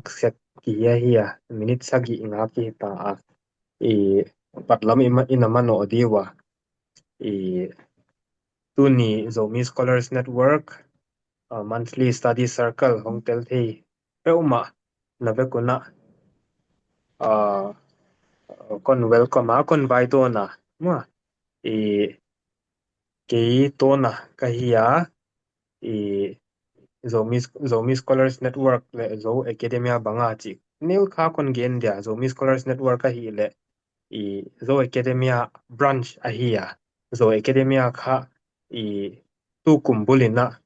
Set ki hi a hi a minute sagi inga ki ta a i patlam ima inamano diwa i tuni Zomi Scholars Network monthly study circle hong tel thei peuma navekuna kon welcome a kon vai dona ma i kei tona ka hi a i Zomi Zomi Scholars Network le Zo Academia banga chi nil kha kon gen dia Zomi Scholars Network a hi le i Zo Academia branch a hi a Zo Academia kha i tu kumbulina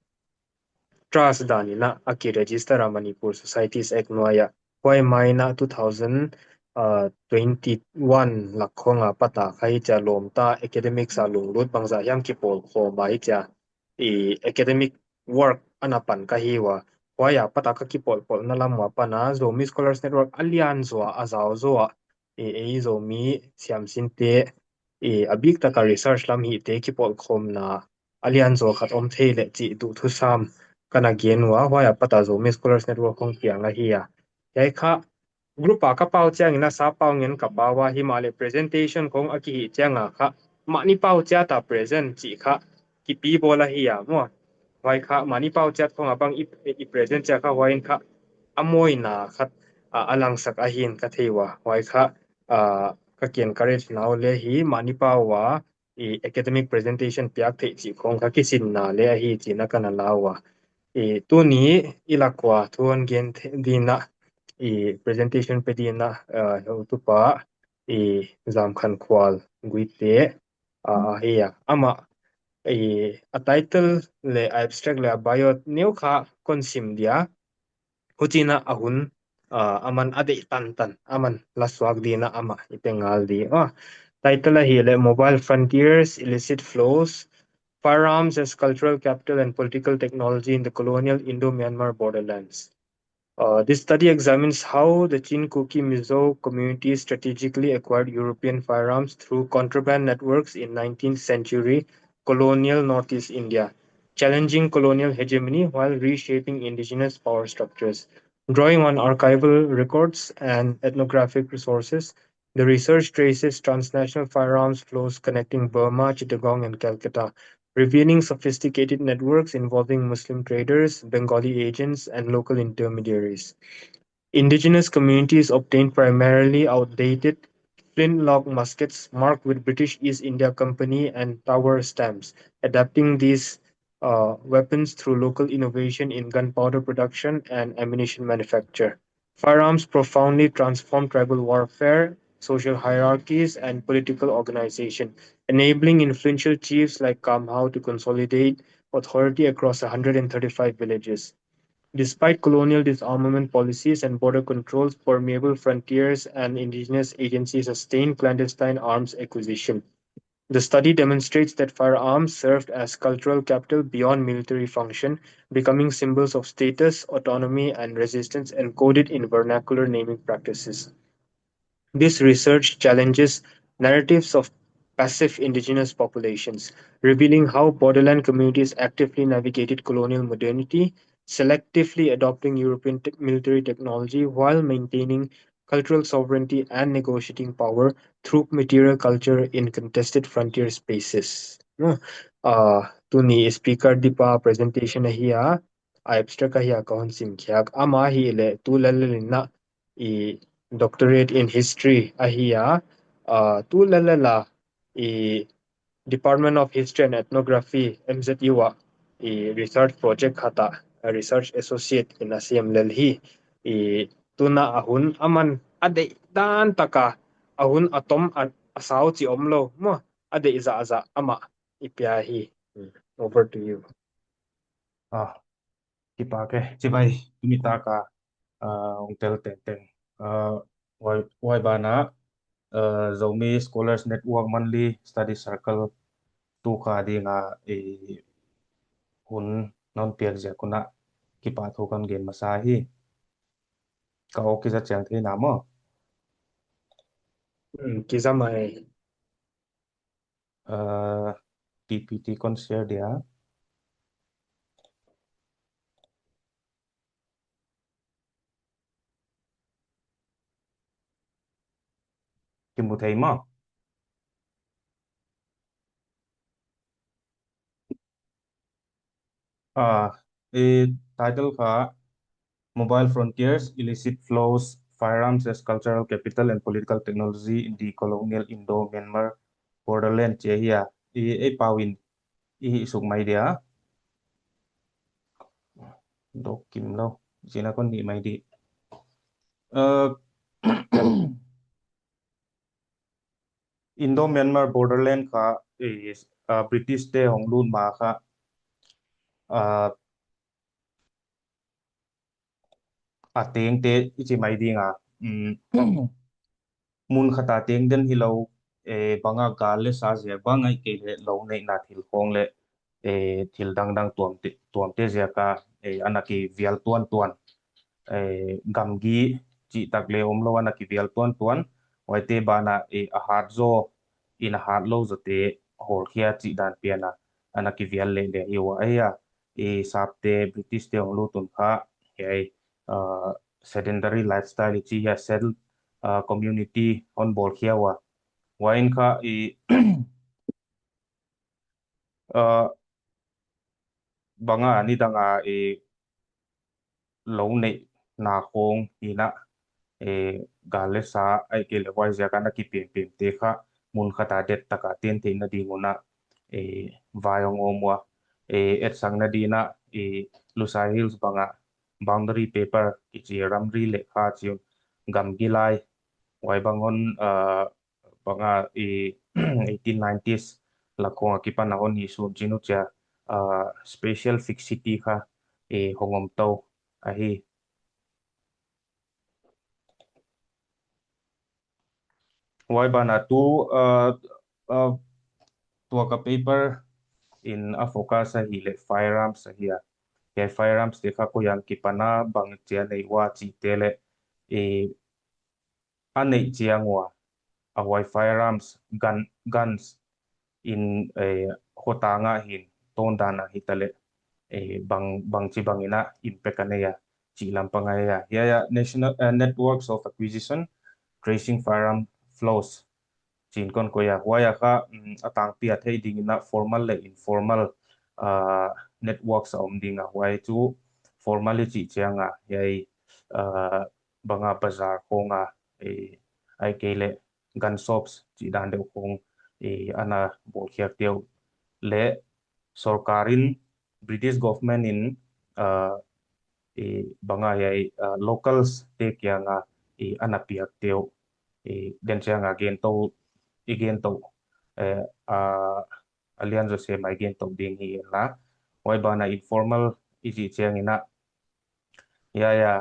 trust danina aki register a Manipur Societies Act nuaya huai maina 2021 lakhonga pata kha hi cha lom ta academics a lunglut bangza hiam ki pol kho ma hi cha i academic work ana pan ka hi wa huaya pata ka ki pol pol na lam wa pana Zomi Scholars Network alian zuwa azau zuwa i ei Zomi siam sin te i abik taka research lam hi te ki pol khom na alian zo khat om thei le chi du thu sam kana gen wa huaya pata Zomi Scholars Network hong pianga hi a yai kha group a ka pau chiang ina sa pau ngen ka pawa hi ma le presentation khong a ki hi chianga kha mani pau chia ta present chi kha ki pi bola hi ya mo wai kha mani pau chat khong abang i i present cha kha wain kha amoi na khat alang sak a hin ka theiwa wai kha ka ki encourage nau le hi mani pau wa i academic presentation piak thei chi khong kha ki sin na le a hi chi na kana lawa i tu ni ilakwa thuan gen dina i presentation pe dina ho tu pa i zam khan khwal guite a hi a ama i a title le abstract le bio new kha konsim dia huchina ahun aman ade tan tan aman laswak dina ama ipengal di a title hi le mobile frontiers illicit flows firearms as cultural capital and political technology in the colonial Indo-Myanmar borderlands. This study examines how the Chin Kuki Mizo community strategically acquired European firearms through contraband networks in 19th century colonial Northeast India, challenging colonial hegemony while reshaping indigenous power structures. Drawing on archival records and ethnographic resources, the research traces transnational firearms flows connecting Burma, Chittagong, and Calcutta, revealing sophisticated networks involving Muslim traders, Bengali agents, and local intermediaries. Indigenous communities obtained primarily outdated flintlock muskets marked with British East India Company and Tower stamps, adapting these weapons through local innovation in gunpowder production and ammunition manufacture. Firearms profoundly transformed tribal warfare, social hierarchies, and political organization, enabling influential chiefs like Kamhau to consolidate authority across 135 villages. Despite colonial disarmament policies and border controls, permeable frontiers and indigenous agencies sustained clandestine arms acquisition. The study demonstrates that firearms served as cultural capital beyond military function, becoming symbols of status, autonomy, and resistance encoded in vernacular naming practices. This research challenges narratives of passive indigenous populations, revealing how borderland communities actively navigated colonial modernity, selectively adopting European military technology while maintaining cultural sovereignty and negotiating power through material culture in contested frontier spaces. No, tuni speaker dipa presentation hi a abstract hi a kahon sim khyak ama hi le tu lalina i doctorate in history a hi a tu lalala i Department of History and Ethnography MZU a i research project khata research associate in asiam lel hi i tuna ahun aman ade dan taka ahun atom asau chi omlo mo ade za za ama ipya hi. Over to you. Ah, kipa ke chibai tumita ka ong tel ten ten wai wai bana Zomi Scholars Network Monthly Study Circle tu kha dinga e hun non piak zia kuna kipa thu kan gen masa hi ka o ki za chang the na mo. Kizamai. PPT kon share dia. Ki hmu thei maw? I title kha Mobile Frontiers, Illicit Flows, Firearms as Cultural Capital and Political Technology in the Colonial Indo-Myanmar Borderland tih a hi a. I ei pau in i hi suk mai dia. Dawk kim lo. Zina kon nih mai di. Indo-Myanmar Borderland kha British te hong lut ma kha a teng te i chi mai ding a. Hmun khata teng den hi lo banga gal le sa ziak bang ai ke le lo nei na thil khawng le thil dang dang tuam te tuam te ziak a anaki vial tuan tuan gamgi chi tak le awm lo anaki vial tuan tuan waite bana a hat zo in a hat lo zate hol khia chi dan piana anaki vial le le hi wa ai a e sap te British te ong lu tun kha hei sedentary lifestyle chi ya settled community on bol khia wa wain kha i banga ni danga i lo nei na khong ina e gale sa ai ke le wai zia kana ki pem pem te kha mun khata det taka ten te na dinguna e vayong omwa e et sang na dina e Lusai Hills banga boundary paper ki chi ramri le kha chi gam gilai wai bangon banga i 1890s lakhong akipan ahon hi sun chinu cha special fixity kha e hongom to a hi. Wai bana tu tua ka paper in a focus a hi le firearms a hi a. He firearms te kha ko yan kipana bang chia nei wa chi te le e a nei chiangwa a huai firearms gun guns in e hotanga hin ton dana hi tale e bang bang chi bangina impact aneya chi lampanga ya ya ya national networks of acquisition tracing firearm flows chin kon ko ya huaya kha atang pi a thei ding ina formal le informal networks a om ding a huai chu formally chi chianga yai banga bazar khonga e ai ke le gun shops chi dan deuh khong e ana bol khiak teu le sarkarin British government in e banga yai locals te kyanga e ana piak teu e den changa gen to igen to e a alian zo se mai gen to ding hi la wai bana informal ichi changina ya ya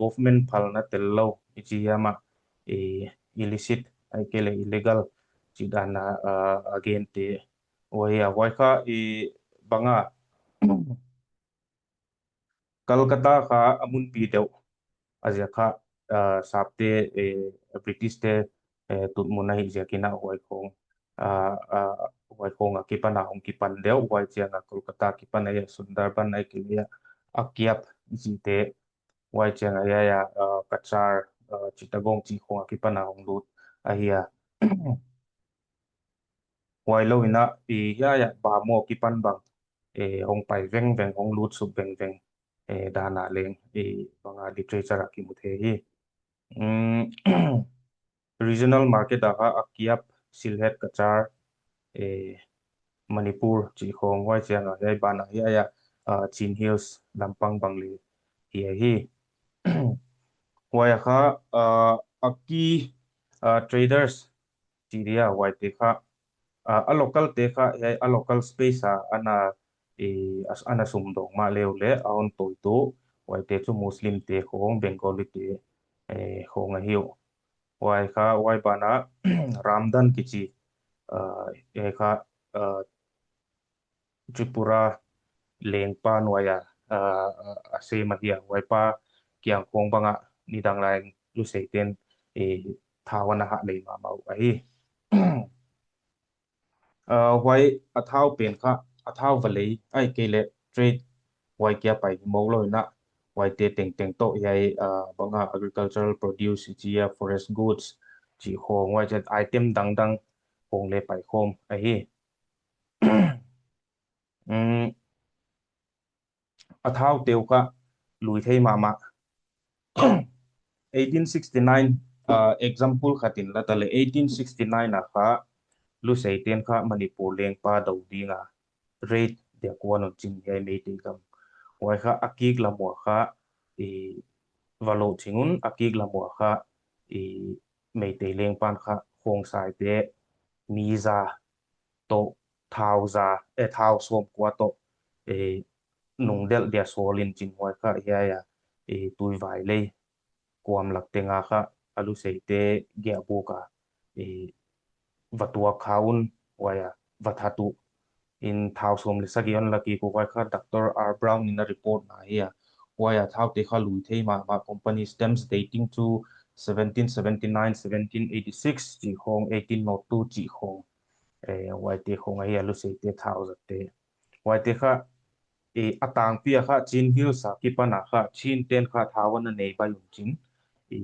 government phal na tel lo ichi yama e illicit ai ke le illegal chi dana again te wai ya wai kha i banga Calcutta kha amun pi deuh azia kha sapte e British te tut mun a hi zia kina huai khong huai khong a kipana hong kipan deuh huai chianga Kolkata kipan ai Sundarban ai kilia akiap ji te huai chianga ya ya Kachar Chittagong chi khong a kipana hong lut a hi a huai lo ina i ya ya ba mo kipan bang e hong pai veng veng hong lut sup veng veng e dana leng e banga literature ki mu the hi. Regional market a akiap Sylhet Kachar e Manipur chi khong huai chianga hei bana hi aya Chin Hills lampang bangli hi hi. Huai kha aki traders chi ria huai te kha a local te kha hei a local space a ana e ana sum dong ma leu le a on toi tu huai te chu Muslim te khong Bengali te e khong a hiu. Huai kha huai bana Ramdan ki chi e kha Tripura lengpa nuaya a se ma hiya huai pa kiang khong banga ni dang lai lu sei ten e thawana ha lei ma mau a hi. Huai a thau pen kha a thau valei ai ke le trade huai kia pai hi mo loi na huai te teng teng to yai banga agricultural produce chi forest goods Chi khawng wai chet item dang dang khawng le pai khawm a hi. A thau teu kha lui thei mah mah. 1869 example khatin la ta le 1869 ah kha Lusei ten kha Manipur lengpa do dinga raid dia kuan on chin hiai Meitei kam wai kha akik lamua kha i valo chingun akik lamua kha i Meitei lengpan kha khong sai te mi za to thau za e thau som kwa to e nung del dia solin chin huai kha hiai a e tui vai lei kuam lak te nga kha alu sei te gia bu ka e vatua khaun waya vathatu in thau som le sagion laki ko wai kha Dr. R Brown in a report na hi a waya thau te kha lui thei ma ma company stems dating to 1779 1786 chi khong 1802 chi khong e wai te khong ai alu sei te thau zat te wai te kha e atang pia kha Chin Hills a kipana kha Chin ten kha thawan na nei bai um chin e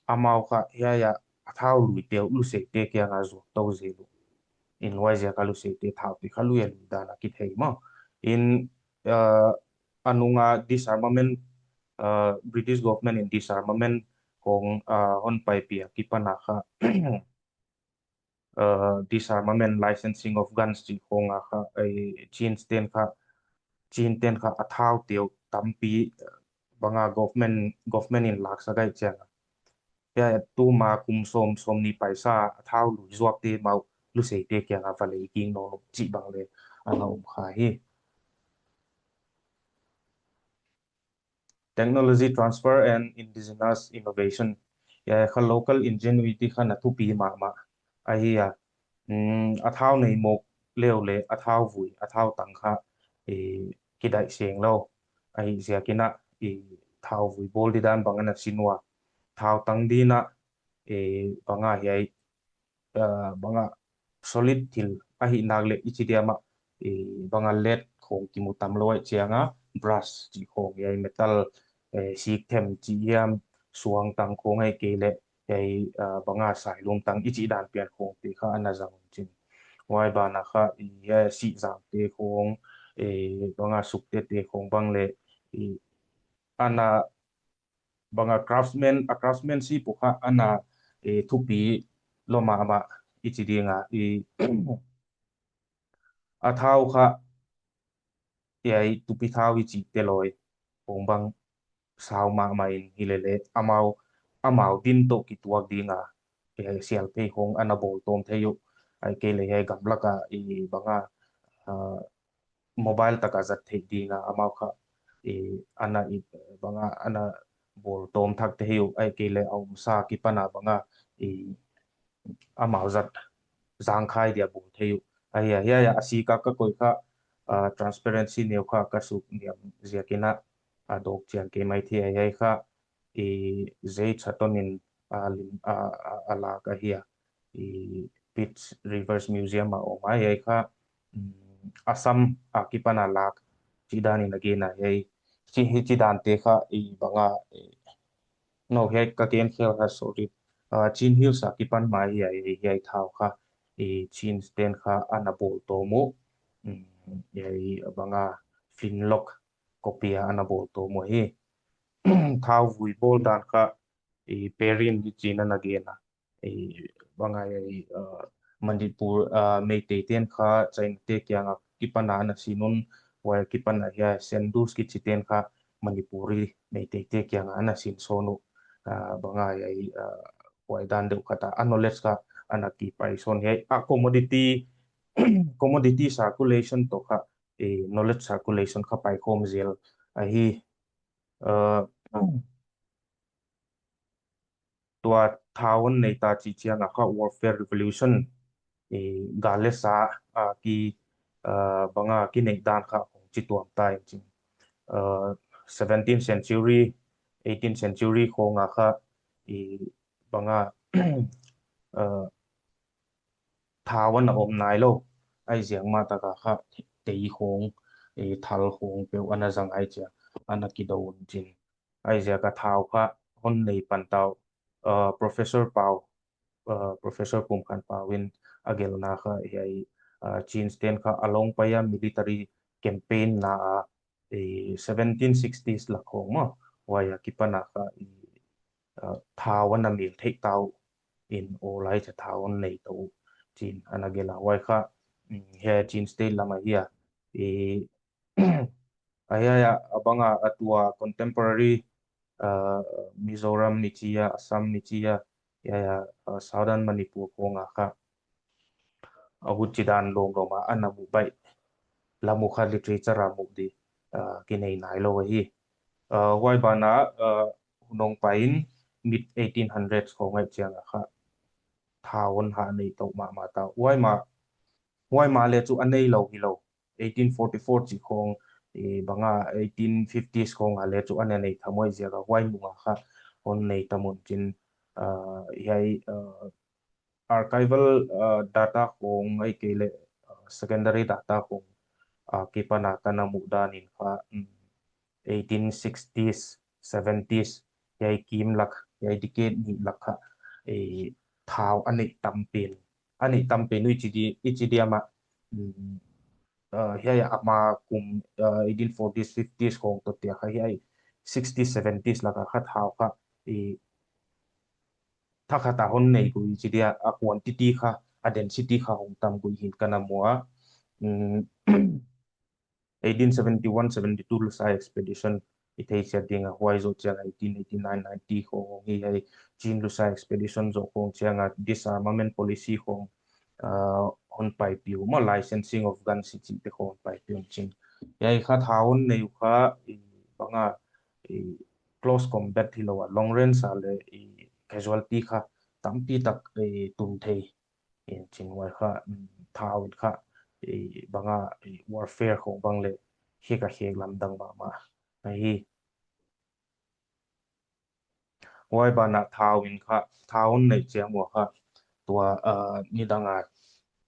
amau kha ya ya thau lui teu lu sei te kya nga zu to zelu in wai zia ka lu sei te thau ti kha lu ya lui dana ki thei mo in anunga disarmament British government in disarmament kong hon pai pia kipana kha disarmament licensing of guns chi khonga kha ai chin ten kha chin ten kha athau teu tampi banga government government in lak sagai chang ya tu ma kum som som ni paisa athau lu zuak te mau lu sei te kya nga valei king no chi bang le ana um kha hi. Technology transfer and indigenous innovation ya kha local ingenuity kha na thu pi ma ma a hi a a thau nei mok leo le a thau vui a thau tang kha e kidai seng lo a hi zia kina e thau vui bol di dan bang na sinwa thau tang di na e banga hi banga solid thil a hi nak le ichidiama e banga let khong ki mu tam loi chianga brass chi khong yai metal e sik them chi yam suang tang khong ai ke le yai banga sai lum tang ichi dan pian khong te kha ana jang chin wai ba na kha i ya si jang te khong e banga suk te te khong bang le i ana banga craftsman a craftsmanship kha ana e thupi loma ama ichi dinga i a thau kha yai tupi thau ichi te loi ong bang sau ma ma in hilele amau amau din to ki tuak dinga e sial pe hong ana bol tom theyo ai ke le hai gamlaka i banga mobile taka zat thei dinga amau kha e ana i banga ana bol tom thak te hiu ai ke le aum sa ki pana banga i amau zat zangkhai dia bol theiu ai ya ya asi ka ka koi kha transparency neu kha ka su niam zia kina adok chian ke mai thi ai ai kha i zei chatonin a lim a ala ka hiya i Pitt Rivers Museum a awm ai ai kha Assam a kipana lak chi danin again a hei chi hi chi dan te kha i banga no he ka ken khel ha sorry Chin Hills a kipan mai hi ai hi thau kha i Chin sten kha ana bol to mu ai banga Finlock copy ana bol to mu hi thau vui bol dan kha i perin hi chin ana again a i banga i Manipur Meitei ten kha China te kyanga kipana ana sinun wai kipana hiya sendus ki chiten kha Manipuri Meitei te kyanga ana sin sonu banga ai wai dan deuh khata a knowledge kha ana ki pai son hi a commodity commodity circulation to kha e knowledge circulation kha pai khom zel a hi tua thawan nei ta chi chiang a kha warfare revolution e galesa a ki banga ki nei dan kha chi tuam ta in ching 17th century 18th century khonga kha i banga thawan a om nai lo ai ziang ma taka kha tei khong e thal khong pe ana zang ai cha ana ki do chin ai zia ka thau kha hon nei pan tau professor pau. Professor Pum Khan Pawin a gelna kha hei Chin State kha along paia military campaign na a 1760s la khawng maw waya kipana kha i thau an mil theih tau in aw lai cha thau an nei to chin ana gela wai kha he Chin State lama hiya i Ayaya abanga atua contemporary Mizoram ni chia Assam ni chia yaya Southern Manipur konga kha ahu chidan lom roma anamu bai lamu kha literature amu di kinei nai lo hi wai bana hunong pain mid 1800s ko ngai chiang kha thawon ha nei to ma ma ta wai ma wai ma le chu anei lo hi lo 1844 chi khong e banga 1850s khong a le chu ane nei thamoi zia ka wai munga kha on nei tamun chin yai archival data khong ai ke le secondary data khong ki pana kana mu danin kha 1860s 70s yai kim lak yai decade ni lak kha e thau ani tampin ani tampin ui chi di ichi dia ma hiai ama kum 1840s 50s khong to tia kha hiai 60s 70s laka kha thau kha e tha kha ta hon nei ku chi dia a quantity kha a density kha hong tam ku hin kana muwa 1871 72 Lusai expedition i thei sia dinga huai zo chiang 1889 90 khong hi hei Chin Lusai expedition zo khong chianga disarmament policy khong hon pai piu ma licensing of guns chi te khong pai piu chin yai kha thaun nei kha i banga i close combat hi lo long range a le i casualty kha tampi tak i tum thei in chin wai kha thau kha i banga i warfare khong bang le hi ka hek lam dang ma ma hi wai ba na thau in kha thaun nei chiang wa kha tua ni danga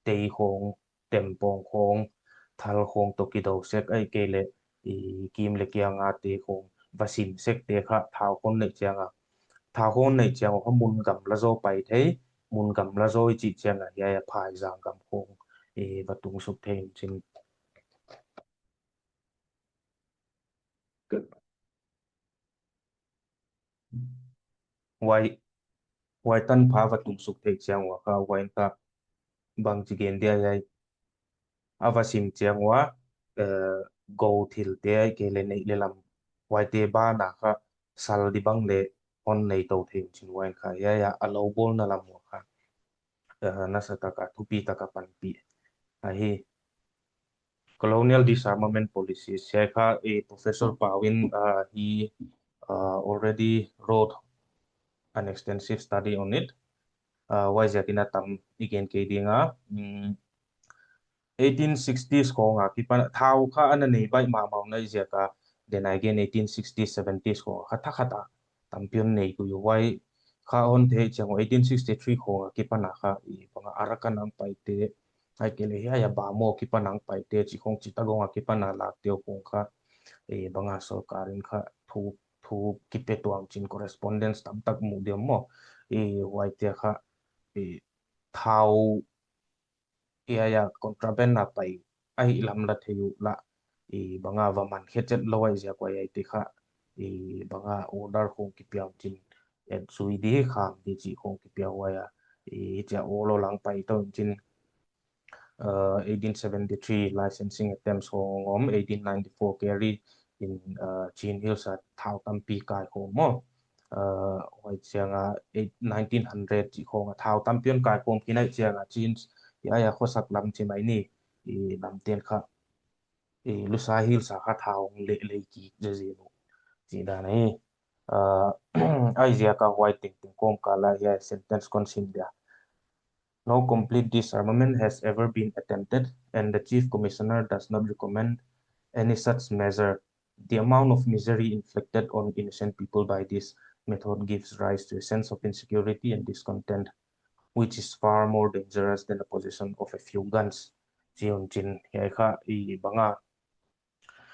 tei khong tem pong khong thal khong to ki do sek ai ke le i kim le kianga te khong vasim sek te kha thau khon nei chianga thau khon nei chiang kha mun gam la zo pai thei mun gam la zo chi chianga ya ya phai jang gam khong e vatung suk thein chin. Good. Wai wai tan pha vatung suk thei chiang wa kha wain ka bang chi gen dia yai ava sim chiang wa go thil te ai ke le nei le lam wai te ba na kha sal di bang le on nei to thein chin wain kha ya ya alo bol na lam wa kha na sa taka thupi taka pan pi a hi colonial disarmament policy se kha a Professor Pawin he already wrote an extensive study on it. Wai zatina tam igen ke dinga 1860s ko nga ki pan thau kha an nei bai ma mau nei zia ka then again 1860s 70s ko kha tha khata tampion nei ku yu wai kha on the chang 1863 ko nga ki pana kha i banga Arakan ang pai te ai ke le ya ba mo ki panang pai te chi khong Chittagong ki pana lak teo kong kha e banga sarkarin kha thu thu ki pe tuang chin correspondence tam tak mu diam mo e wai te kha e thau ya ya contraband na pai ai lam la theyu la i banga va man khe chet lowai zia kwa yai te kha i banga order khong ki piao chin et sui di kham di chi khong ki piao wa ya i cha olo lang pai to chin 1873 licensing attempts hong om 1894 carry in Chin Hills at thau tam pi kai ho mo hoi chianga 1900 chi khong thau tam pion kai kom kinai chianga Chin ya ya khosak lam chi mai ni i lam ten kha i Lusa Hills kha thau le le ki je je no chi da nei ai zia ka white ting ting kom ka la ya sentence kon sim dia. No complete disarmament has ever been attempted, and the Chief Commissioner does not recommend any such measure. The amount of misery inflicted on innocent people by this method gives rise to a sense of insecurity and discontent, which is far more dangerous than the possession of a few guns. Chiun chin hi kha i banga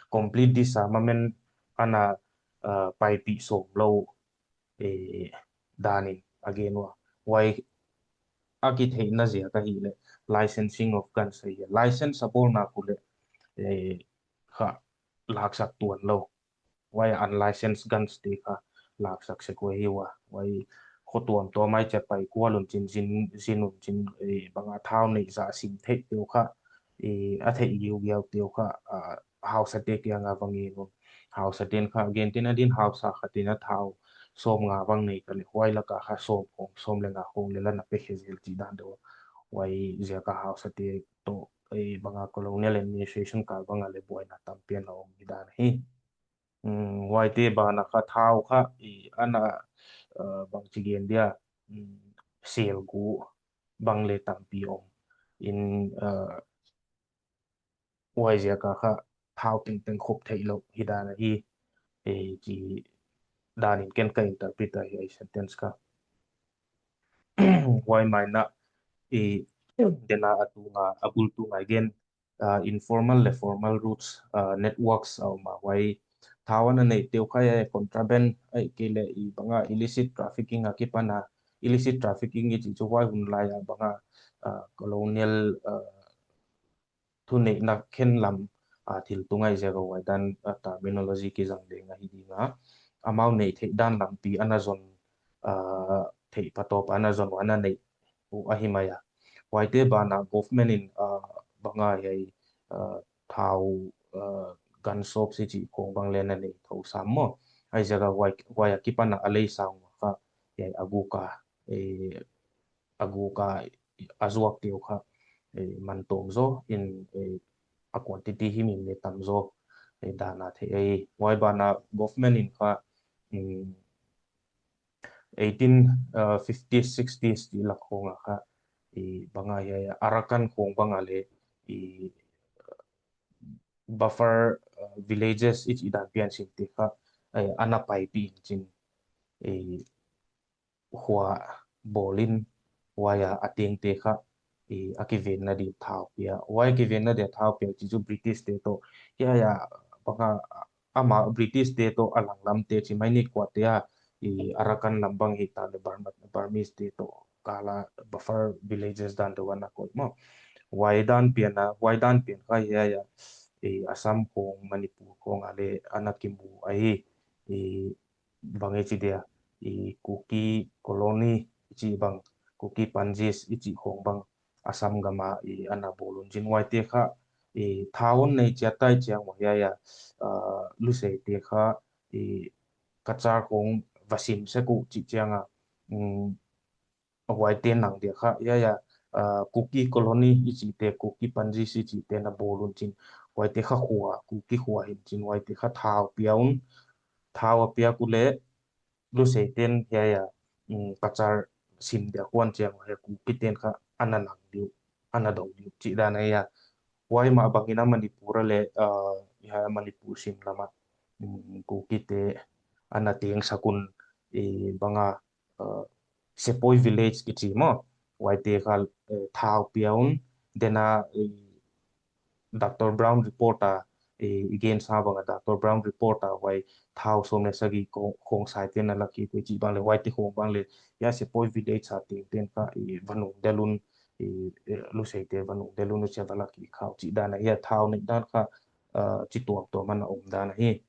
complete disarmament ana pai pi som lo e danin again wa wai. A ki theihna zia ka hi le licensing of guns hei hi license a bawlna ku le kha laksak tuan lo wai unlicensed guns te kha laksak se ku hi wa wai khaw tuam tuam ai che pai kualun chin zin zinun chin banga thau nei za sim theih teu kha a theih giu giau teu kha hausa te kianga vangi nun hausa ten kha again tin adin hausa khatin a thau som nga wang nei ka le huai laka kha som khong som le nga khong le la na pe khezel chi dan do wai zia ka hausa te to ei banga colonial administration kal banga le buai na tampian a om hi dan hi. Wai te bana kha thau kha i ana bang chi gen dia sel gu bang le tampi om in wai zia ka kha thau ting teng khop thei lo hi dan hi e chi dan in ken ka interpret a hi ai sentence kha. Wai mai na i dena atunga abul tu ngai gen informal le formal routes networks a awm a wai thawan a neih teuh kha e contraband a ih ke leh i banga illicit trafficking a kipan a illicit trafficking i tih chu huai hun laia banga colonial thuneihna khen lam thil tunga i ziak a huai dan terminology ki zang deng a hi ding a amau neih theih dan lam pi ana zawn theih patawp ana zawn ana neih a hi mai a. Huaite banah government in banga hei thau gun shop si chi khawng bang len a nei tho sam maw. Ai ziak a huai huai a kipan a lei sang kha hei aguka aguka a zuak teu kha man tawm zo in a quantity hi min le tam zo dana thei ei. Huai banah government in kha 1850s 60s tih la khawngah kha i banga hi Arakan khawng banga leh i buffer villages i tih dan pian sin te kha ana pai pi in chin i hua bawlin huaia a teng te kha i a ki ven na ding thau pia huai ki ven na ding thau pia chi chu British te to hi aya banga ama British te to alang lam te chi mai ni kwa te a i Arakan lam bang hi ta le Burma Burmese te to kala buffer villages dan te wana koi mo wai dan pian a wai dan pian kha hi aya i Assam khong Manipur khong ale anakimu ai i bang e chi dia i Kuki colony chi bang Kuki Panjis i chi khong bang Assam gama i ana bolun jin wai te kha i thaun nei chia tai chiang mo ya ya lu sei te kha i kachar kong vasim se ku chi chianga wai te nang dia kha ya ya Kuki colony i chi te Kuki Panjis i chi te na bolun chin wai te kha huwa Kuki huwa hin chin wai te kha thau piaun thau apia ku le lu sei ten ya ya kachar sim dia kwan chiang he Kuki ten kha ana nang diu ana do diu chi dan ya wai ma bangina Manipur le ya Manipur sim lama Kuki te ana teng sakun e banga Sepoi village ki chi mo wai te kha thau piaun dena Dr. Brown report a e again sa banga Dr. Brown report a wai thau som le sagi ko khong sai ten ala ki ko chi bang le wai te khong bang le ya Sepoi village a ting ten ka e vanung delun e lu sei te vanung delun che bala ki khau chi dan ya thau nei dan kha chi tuam to man om dan hi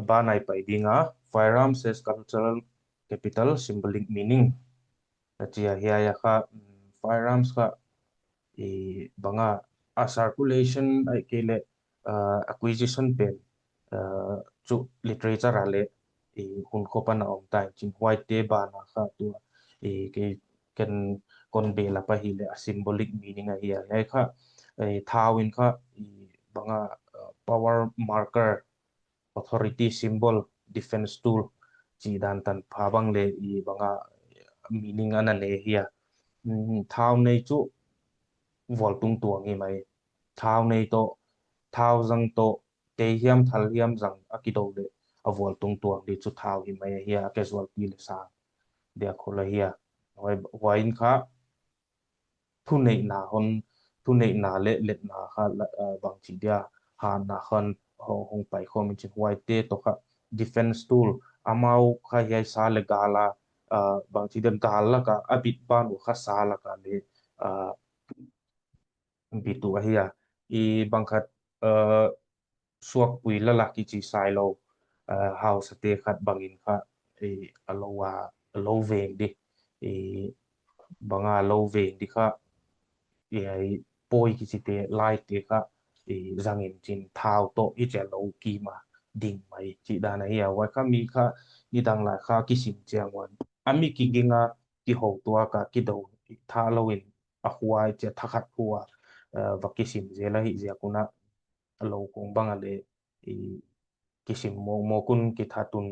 ba nai pai dinga firearms as cultural capital symbolic meaning chia hiya ya kha firearms kha i banga a circulation ai ke le acquisition pen chu literature a le i hun khopan a om tai chin white te ba na kha tu i ke ken kon be la pa hi le a symbolic meaning a hi a hai kha thawin kha i banga power marker authority symbol defense tool chi dan tan pha bang le i banga meaning ana ne hi a thau nei chu vol tung tuang hi mai thau nei to thau zang to te hiam thal hiam zang akido le a vol tung tuang di chu thau hi mai hi a casualty le sa dia khola hi a wai wain kha thu nei na hon thu nei na le let na kha bang chi dia ha na khan hong hong pai khom chi huai te to kha defense tool amau kha hiai sa le gala Bang chi den gal laka a bit ban u kha sa laka le bitu a hi a i bangkhat suak pui la la ki chi sai lo house te khat bangin kha i alo wa lo veng di i banga lo veng di kha i ai poi ki chi te lai te kha i zangin chin thau to i che lo ki ma ding mai chi dan a hi a wa kha mi kha ni dang la kha ki sim chiang wan ami ki ginga ki ho tua ka ki do tha lo in a huai che thakhat huwa va ki sim zela hi zia kuna lo kong banga le i kisim mo mo kun ki thatun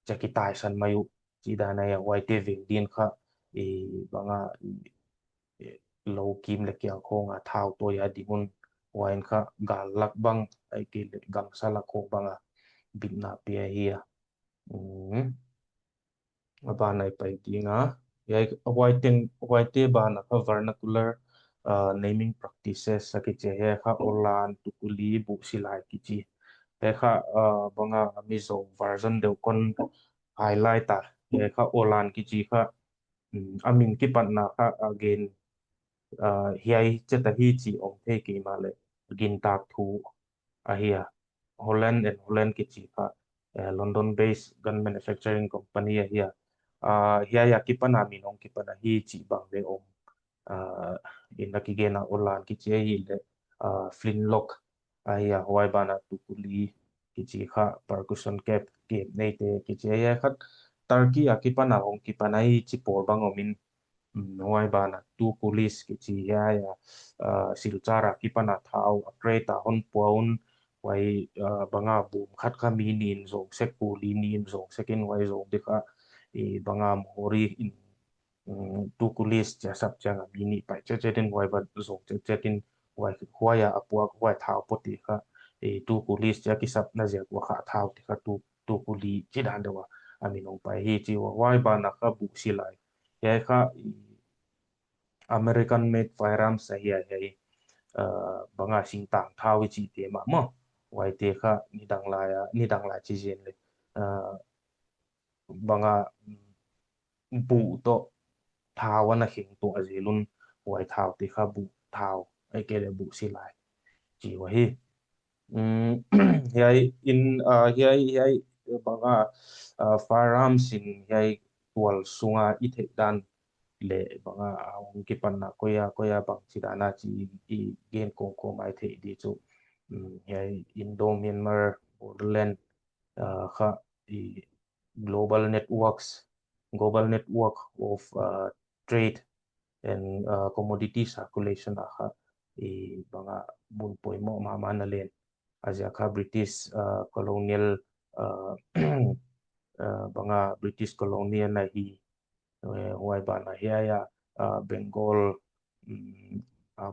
che ki tai san mayu chi dana ya wai te veng din kha i banga lo kim le kyang khonga thau to ya dingun wain kha gal lak bang ai ki le gang sala kho banga bitna pe hi ya banai pai dinga yai white white bana kha vernacular naming practices saki che he kha olan tukuli bu silai ki chi te kha banga mizo version deuh kon highlight ta he kha olan ki chi kha amin ki pan na kha again hiai cheta hi chi om the ki ma le gin tak thu a hi a Holland and Holland ki chi kha London based gun manufacturing company a hi a hiai a ki pana min ong ki pana hi chi bang le om in ki ge na olan ki chi hi le flintlock a hi a huai bana tukuli ki chi kha percussion cap ke nei te ki chi ya khat Turkey a ki pana ong ki pana hi chi por bang omin huai bana tu police ki chi ya ya silchara ki pana thau a kreta hon puaun wai banga bum khat kha mi nin zong sek puli nin zong sekin wai zong de kha i banga mori in tu police cha sap cha mi ni pai che che tin wai ba zong che che tin wai huaya apua wai thau poti kha e tu police cha ki sap na zia wa kha thau ti kha tu tu puli chi dan dewa ami nong pai hi chi wa wai ba na kha bu silai he kha American made firearms a hi a hei banga sing tang thau chi te ma mo wai te kha ni dang lai a ni dang lai chi zen le banga bu to thau ana hing to azelun wai thau te kha bu thau ai ke le bu silai chi wa hi hiai in hiai hiai banga firearms in hiai tual sunga i thei dan le banga ong ki pan na koya koya bang chi dana chi i gen kong ko mai thei di chu hiai Indo Myanmar borderland kha i global networks global network of trade and commodity circulation a kha i banga bun poimo ma ma na len azia kha British colonial banga British colonial na hi huai ba na hi ya Bengal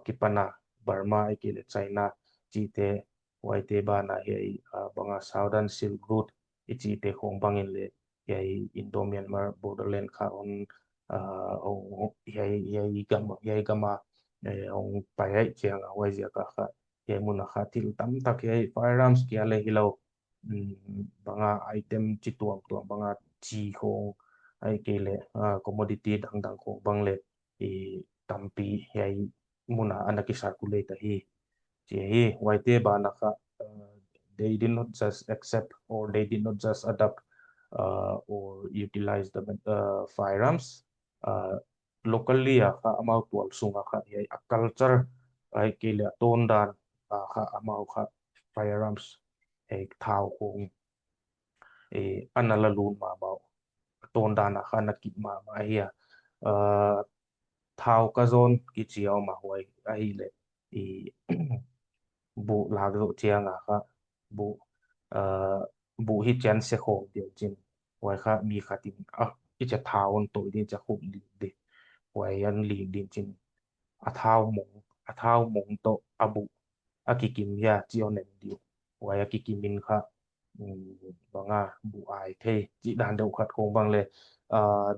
kipana Burma ki le China chi te huai te ba na hi banga Southern Silk Road i chi te khong bangin le hiai Indo Myanmar borderland kha on hiai hiai gam hiai gama ong pai ai chiang a huai zia ka kha hiai mun kha thil tam tak hiai firearms kia le hi lo banga item chi tuam tuam banga chi khong ai ke le commodity dang dang khong bang le i tampi hiai muna anaki circulate hi chi hi waite ba na kha they did not just accept or they did not just adopt or utilize the firearms locally a kha amau tual sunga kha hiai a culture ai ke le ton dan kha amau kha firearms hei thau khong e anala lun ma mau ton dan a kha na kip ma ma hi a thau ka zon ki chiao ma huai a hi le i bu lak zo chiang a kha bu bu hi chen se khong dio chin huai kha mi khatin a i cha thau on toi din cha khum li de huai an li din chin a thau mong a thau mong to abu a ki kim ya chi on en dio huai a ki kimin kha banga bu ai the chi dan deuh khat kong bang le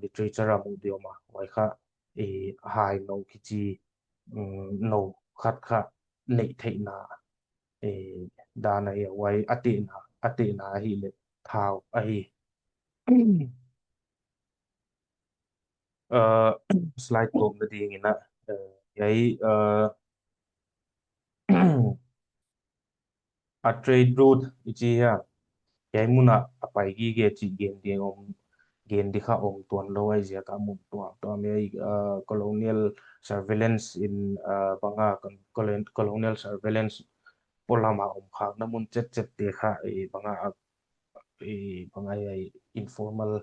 literature a mu dio ma huai kha e hai no ki chi no khat kha nei thei na e dan a wai ate na ate na hi le thau a hi. Slide tawp na ding ina yai a trade route ichi hian yai muna a pai gi ge chi gen ding om gen di kha om tuan lo ai zia ka mun tuam tuam yai colonial surveillance in banga colonial surveillance polama om khak na mun chet chet te kha e banga e banga yai informal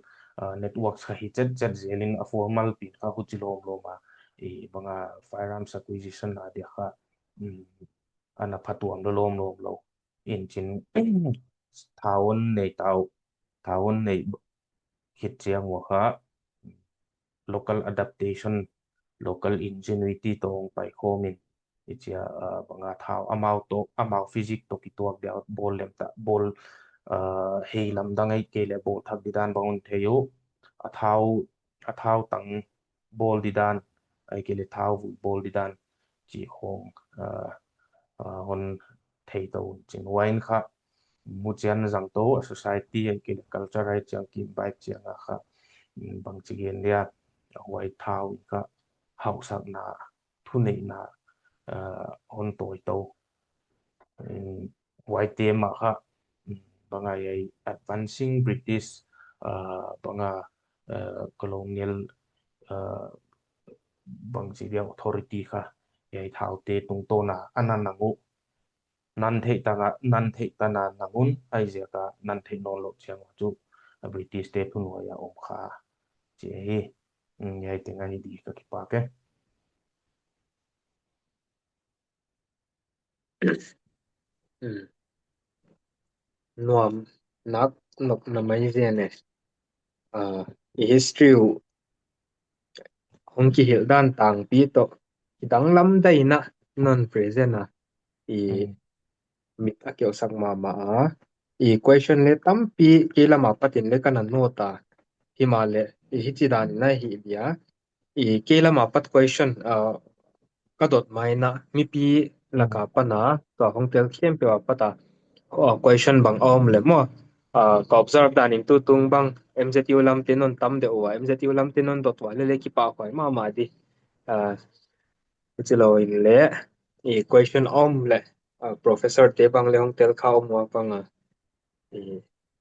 networks kha hi chet chet zelin a formal pin kha hu chi lom loma e banga firearms acquisition na dia kha ana phatuam lo lom lom lo in chin thawon nei tau thawon nei hit chiang wa kha local adaptation local ingenuity tong pai khomin ichia banga thau amau to amau physic to ki tuak dia bol lem ta bol hei lam dangai ke le bol thak didan bangun theyo a thau a thau tang bol didan ai ke le thau bol didan chi hong hon thei to chin wine kha mu chian zang to society ai ke le culture ai chiang ki bai chiang a kha bang chi gen dia huai thau ka hau sak na thu nei na hon toi to huai te ma kha banga ai advancing British banga colonial bang chi dia authority kha yai thau te tung to na anan nangu nan thei ta nga nan thei ta na nangun ai zia ka nan thei non lo chiang chu British te thun wa ya om kha che hi yai te ngai di ka ki pa ke. Nuam nak nok na mai ve ne i history hong ki hil dan tang pi to dang lam dai na non present a i mit a keu sak ma ma a i question le tam pi ki lama patin le kana nota hi ma le i hi chi dan na hi dia i ki lama pat question ka dot mai na mi pi laka pana to hong tel khiam pe wa pata question bang om le mo ka observe dan in tu tung bang MZU lam tin on tam de wa MZU lam tin on dot wa le le ki pa khoi ma ma di chilo in le i question om le professor te bang le hong tel khao mo bang a i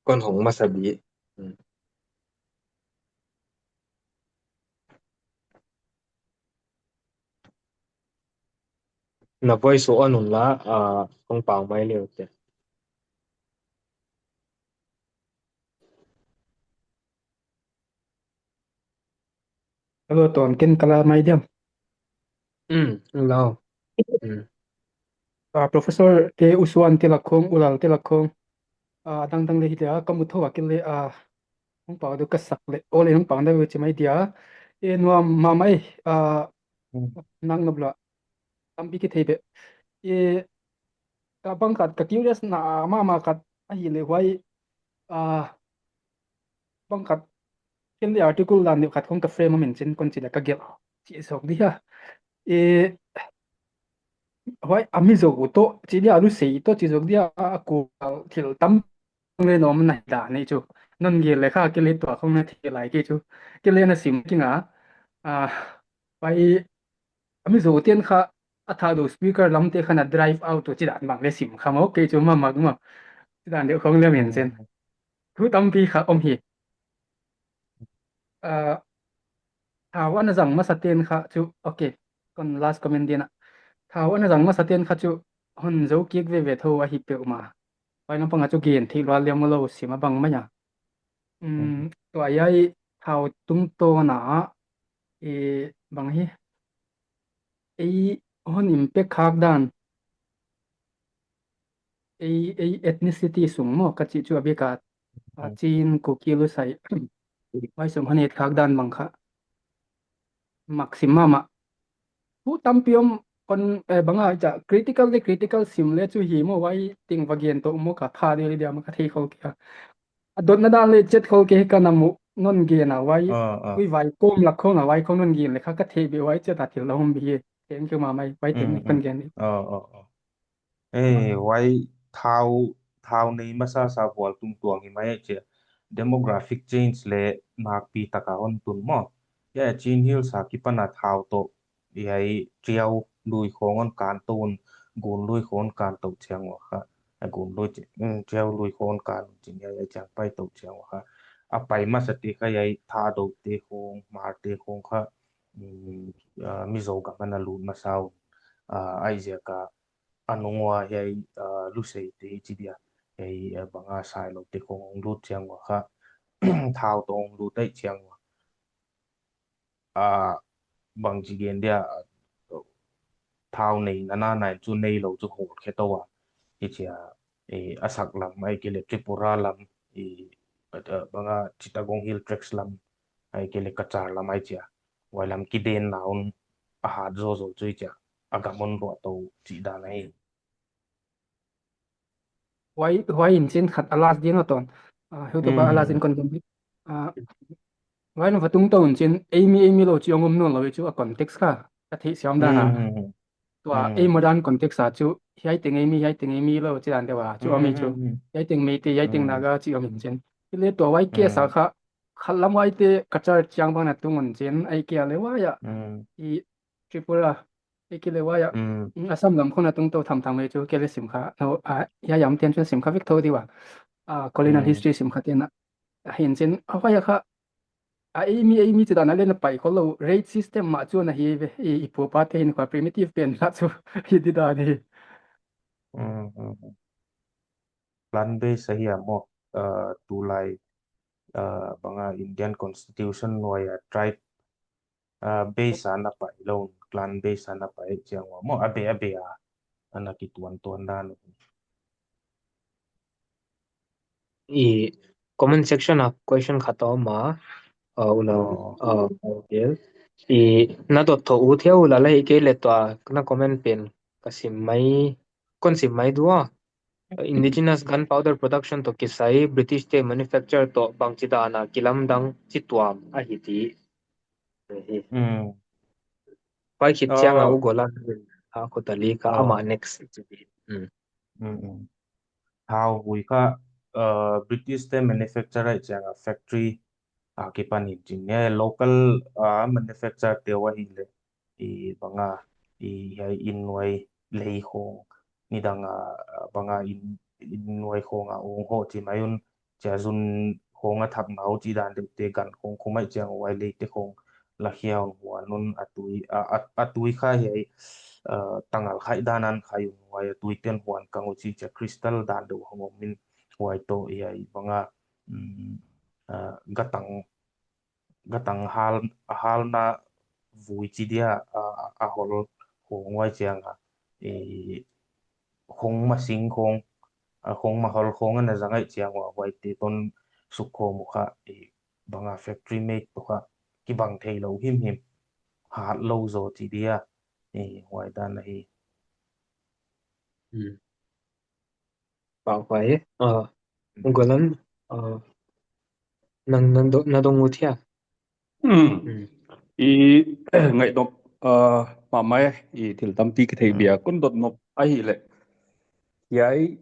kon hong ma sabi. Na voice on un la hong pang mai le te. Hello, ton ken kala mai diam. Lo. Professor te usuan te lakhong ulal te lakhong dang dang le hi le ka mu tho akil le a hong pa do ka sak le ole hong pang da che mai dia e nuam ma mai a nang na bla tam bi ki thei be e ka bang kat ka curious na ma ma kat a hi le hwai a bang kat ken le article dan ni khat khong ka frame min chen kon chi la ka gel chi sok di ha e hwai ami zo to chi dia lu sei to chi zok dia a ku thil tam le nom na da ni chu non ge le kha ke le to khong na thi lai ke chu ke le na sim ki nga a pai ami zo ten kha a tha do speaker lam te khana drive out to chi dan bang le sim kha mo ke chu ma ma ma chi dan de khong le men chen thu tam pi kha om hi a thaw an zang ma saten kha chu okay kon last comment dia na thaw an zang ma saten kha chu hon zo kik ve ve tho a hi pe ma pai lam panga chu gen thi lo lem lo sima bang ma ya to ayai thau tung to na e bang hi ei hon im pe khak dan ei ei ethnicity sung mo ka chi chu abi ka chin kuki lu sai mai sung han et khak dan bang kha maximum ma hu tampiom kon banga cha critical le critical sim le chu hi mo wai ting wagen to mo ka pha de dia ma ka thei khol ke a dot na dan le chet khol ke ka na mu non ge na wai ui vai kom la kho na wai khong non ge le kha ka thei be wai che ta thil lo hom bi teng ke ma mai wai teng kon ge ni. Ờ ờ wai thau thau nei masa sa wal tung tuang hi mai che demographic change le nak pi taka on tun mo Ya Chin Hills a kipana thau to yai triau lui khong on kan tun gun lui khon kan to chiang wa kha gun lui triau lui khon kan chin ya yai chang pai to chiang wa kha a pai ma sa ti kha yai tha do te khong mar te khong kha Mizo ka mana lu ma sau ai zia ka anungwa yai lusei te chi dia yai banga sai lo te khong ong lut chiang wa kha thau tong lu tai chiang wa a bang chi gen dia thau nei na na nai chu nei lo chu hol khe to wa hi chia e asak lam ai ke le Tripura lam i banga Chittagong Hill Tracts lam ai ke le Kachar lam ai chia wai lam ki den naun a hat zo zo chui chia agamon ro to chi da nai. Wai wai in chin khat alas din ton hu to ba alas in Ừ. kon a wai no fatung ton chin amy amy lo chi ongom non lo chu a context kha ka thi siam Ừ. da na ตัว Ừ. เอโมดันคอนเท็กซ์อะจูย้ายติงเอมีย้ายติงเอมีแล้วจีอันเดียว Ừ. จูอามีจู Ừ. ย้ายติงเมตีย้าย Ừ. ติงนากาจีอามินเจนที่เรียตัวไว้ Ừ. เกียสาขาขัดลำไว้เตกระจายจางบางนัดตุงมันเจนไอเกียเลยว่าอย่า Ừ. อีทริปุระไอเกียเลยว่าอย่า Ừ. อาศัมลำคนนัดตุงตัวทำทำเลยจูเกียเลยสิมค้าเราอ่ะยายำเตียนชวนสิมค้าวิกตอร์ดีว่าอ่า colonial อื history สิมค้าเตียนนะเห็นเจนเอาไว้ค่ะ a imi imi chu dan alen pai kholo rate system ma chu na hi i i pu pa te hin kwa primitive pen la chu hi di da ni. Ừ. Plan base hi mo tulai banga Indian Constitution noya tribe base ana pai lo clan base ana pai chiang wa mo abe abe a ana ki tuan tuan dan. I comment section a question khata ma ula Oh. I na dot tho u theu la lai ke le to na comment pen ka sim mai kon sim mai duwa indigenous gunpowder production to kisai British te manufacture to bangchida na kilam dang chituam a hi ti hi. Ừ. Pai khit chiang a Ờ. u gola ha ko tali ka ama Ờ. next chi. Ừ ừ. Thao vui kha British te manufacture ai changa factory a ki pani chin ne local a manufacture te wa hi le i banga i hai in noi lei khong ni dang a banga in in noi khong a ong ho chi mayun cha zun khong a thak nau chi dan de te gan khong khumai chang wai lei te khong la hiaw huanun atui a atui kha hi tangal khai danan khai wai atui ten huan kangu chi cha crystal dan de hongom min wai to i banga gatang gatang hal hal na vui chi dia a hol hong wai chiang a i hong ma sing khong a hong ma hol khong ana zangai chiang wa wai te ton suk kho mu kha i banga factory made to kha ki bang thei lo him him hat lo zo chi dia i wai dan na hi. Ừ. Bảo quấy golan nang nang do na dong uthia. Ừ. Ừ. I ngai dop ma mai i thil tam ti ki thei bia kun dot nop a hi le yai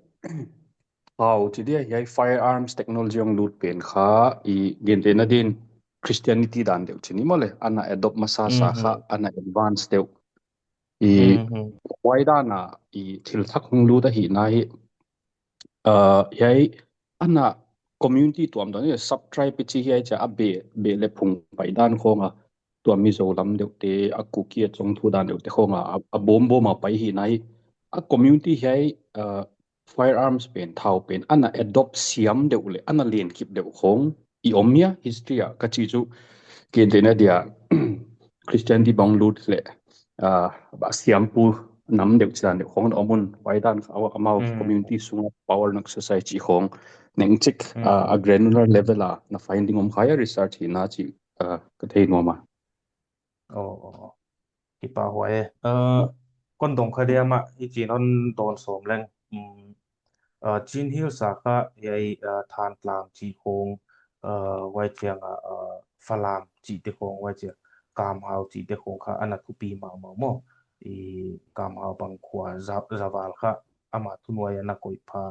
hau chi dia yai firearms technology ong lut pen kha i gen te na din Christianity dan deuh chini mole ana adopt masa Ừ. sa kha Ừ. ana advance deuh i Ừ. Ừ. huai dana i thil thak hung lut a hi na hi yai ana community tuam dan ni sub tribe chi hi cha a be be le phung pai dan khonga tua mi zo lam deuh te a kuki a chong thu dan deuh te khonga a bom bom a pai hi nai a community hi firearms pen thau pen ana adopt siam deuh le ana len kip deuh khong i omia history a ka chi chu ken te na dia Christianity bang lut le ba siam pu nam deuh chan deuh khong omun wai dan amau Ừ. community sunga power nak society khong neng chik Ừ. a granular level a na finding om khaya research hi na chi ka thei no ma. Ồ, ki pa huai con đồng khai dia ma i chi non don som leng chin hill sa kha yai than tlang chi khong wai chiang a falam chi te khong wai chiang kam hau chi te khong kha ana thu pi ma ma mo i kam hau bang khwa zawal kha ama thu nuai ana koi pha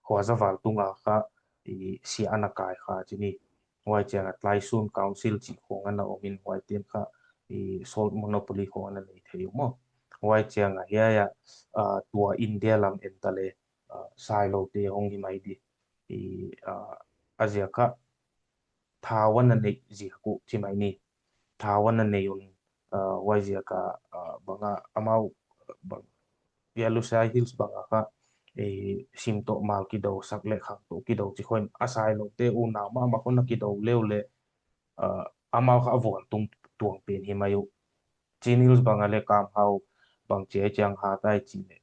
khwa zawal tunga kha i si ana kai kha chi ni. Huai chianga Tlaisun Council chi khawng an a awmin huai ten kha i salt monopoly khawng an a nei thei u maw. Huai chianga hiaia tua India lam en ta le Sailo te hawng hi mai di i a zia kha thau an a neih zia ku chi mai ni. Thau an a nei un huai zia ka banga amau bang Lusai Hills banga kha i sim to mal ki do sak le khang to ki do chi khoin a Sailo te u nau ma ma khon ki do leu le amau kha vuan tung tuang pen hi mayu. Chin Hills banga le kam hau bang che chiang ha tai chi le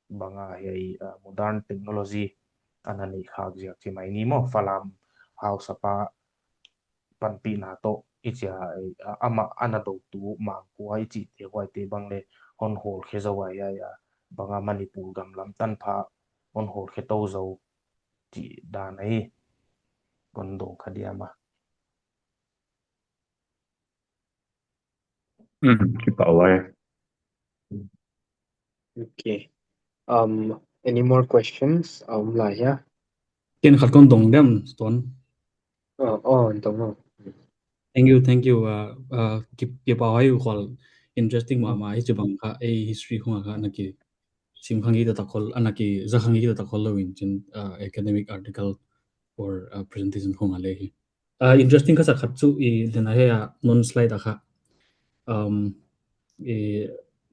banga hei modern technology an a nei khak ziak chi mai ni maw. Falam house apa pan pi na to i chia ama ana do tu mang kwa i chi te huai te bang le on hol khe zo ai ya ya banga Manipur gam lam tan pha on hol khe to zo chi dan ai kon do khadia ma. Ki pa wai. Okay. Any more questions? La ya. Ken khat kon dong dem ton. Oh, oh, dong no. Thank you, thank you. Ki ki pa wai khol interesting ma ma hi chubang kha a history khonga kha na ki sim khangi ta khol anaki za khangi ta khol lo in chin academic article or presentation khonga le hi. Interesting kha sa khat chu i lena he a non slide a kha i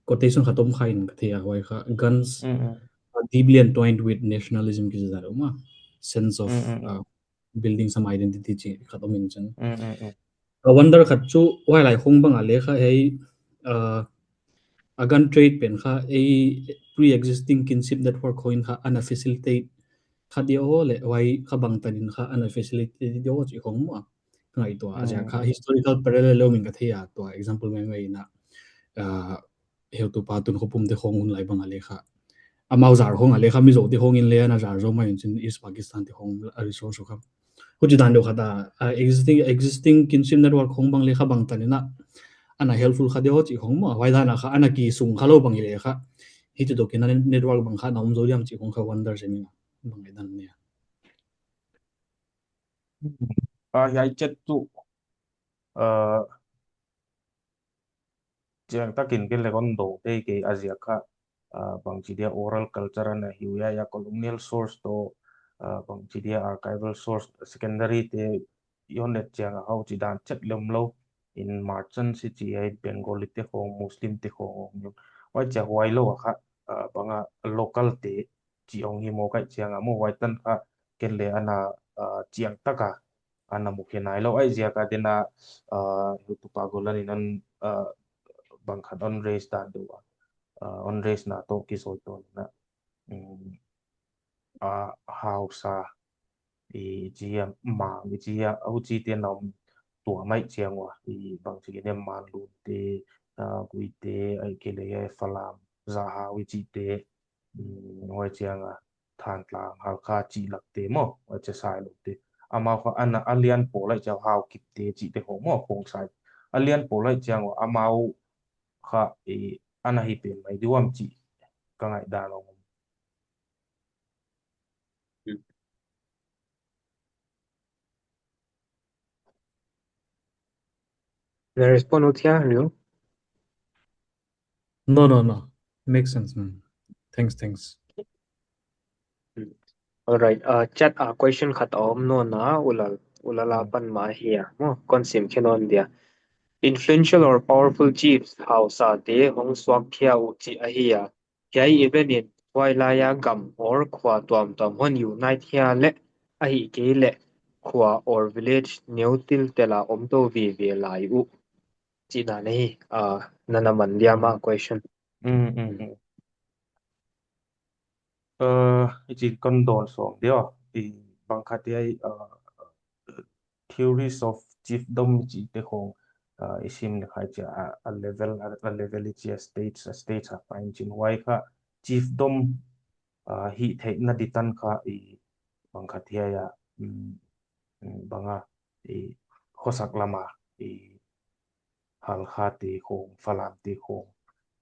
quotation khatom kha in ka thea hoi kha guns are deeply entwined with nationalism ki za ma sense of building some identity chi khatom in chan. Ka wonder khat chu wai lai khong banga le kha hei a gun trade pen kha ei pre-existing kinship network khoin kha ana facilitate kha dio le wai kha bang tanin kha ana facilitate dio chi khong ma ngai to a ja kha historical parallel lo min ka theia to example mai mai na heu tu pa tun khopum te khong hun lai bang ale kha amau zar khong ale kha mi zo te khong in le na zar zo mai chin East Pakistan te khong a resource kha hu chi dan do kha ta existing kinship network khong bang le kha bang tanina ana helpful kha deo chi khong ma wai dana kha ana ki sung kha lo bang le kha hi chu do kin network bang kha na um zo yam chi khong kha wonder se mi bang dan ne. A hiai chet chu chiang takin ke lekon do te ke azia kha bang chi dia oral culture na hiuya ya colonial source to bang chi dia archival source secondary te yonet chiang hau chi dan chet lem lo in merchant si chi ai Bengali te khong Muslim te khong wai cha huai lo kha banga local te chi ong hi mo kai chiang mo wai tan kha ken le ana chiang taka ana mukhe nai lo ai zia ka dena tu pa golan in an bang khat on race dan du on race na to ki soi to na a hausa i chia ma i chia au chi te nom tua mai chiang wa i bang chi ne man lu te kui te ai ke le falam za ha wi chi te ngoi chiang a than tlang hal kha chi lak te mo wa che sai lo te ama kha ana alian po lai chao hau kip te chi te ho mo khong sai alian po lai chiang wa amau kha i ana hi pe mai diwam chi ka ngai da lo. Na respond uthia Liu? No, no, no. Makes sense, man. Thanks, thanks. All right. Chat a question khat om no na ulal ulala pan ma hiya mo konsim khenon dia. Influential or powerful chiefs hausa te hong swak khia u chi a hiya. Hiai even in huai laya gam or khwa tuam tuam hon unite hiya le a hi ke le khwa or village neu til tela om to vi ve lai u. Chi na nei nana man dia ma question. I chi con don som dio i bang khat ai theories of chiefdom chi te khong isim ne khai cha a level a level chi states a states a fine chin wai kha chiefdom hi thei na ditan kha i bang khat ya banga i khosak lama i hal kha ti khong falam ti khong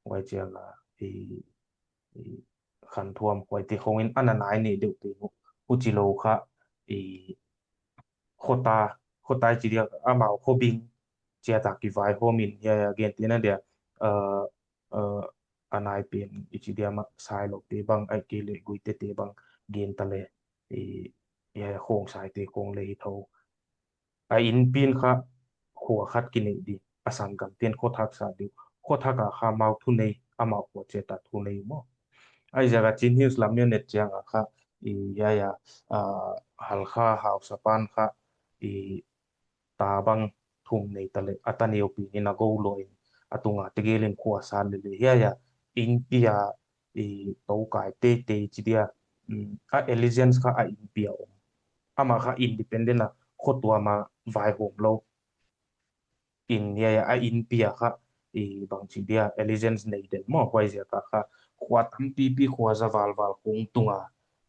wai chiang a i khan thuam wai ti khong in ana nai ni deuh ti u chi lo kha i Khawta khawtai chi dia amau khawbing chia ta ki vai homin ya ya gen tin dia anai pen ichi dia ma sai lo te bang ai ke le gui te te bang gen ta le i ya khong sai te khong le hi tho a in pin kha khua khat ki nei di asang gam ten kho thak sa di kho thak a kha mau thu nei ama kho che ta thu nei mo ai jaga chin hills lam yo net chiang a kha i ya ya a halkha hausapan kha i ta bang thum nei ta le ataneu pi ni na go lo in atunga tegelin khuwa san le le ya ya in pia i to kai te te chi dia a allegiance kha a in pia om ama kha independent a kho tua ma vai hom lo in ya ya a in pia kha i bang chi dia allegiance nei del mo hwai zia ka kha khwa tam pi pi khwa za wal wal khung tunga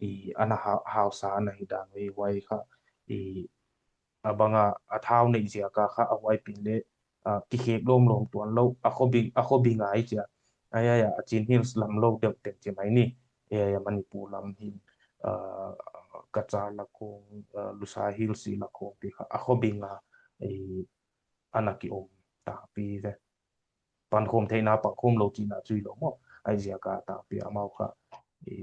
i ana hausa ana hi dan wi wai kha i abanga a thau nei zia ka kha a huai pin le ki khek lom lom tuan lo a kho bi a kho bi ngai chia aya ya Chin Hills lam lo deuh tek chi mai ni ya ya Manipur lam hin Cachar la khong Lushai Hills si la khong ti kha a kho bi nga i anaki om ta pi ve pan khom theina pa khom lo chi na chui lo mo ai zia ka ta pi amau kha i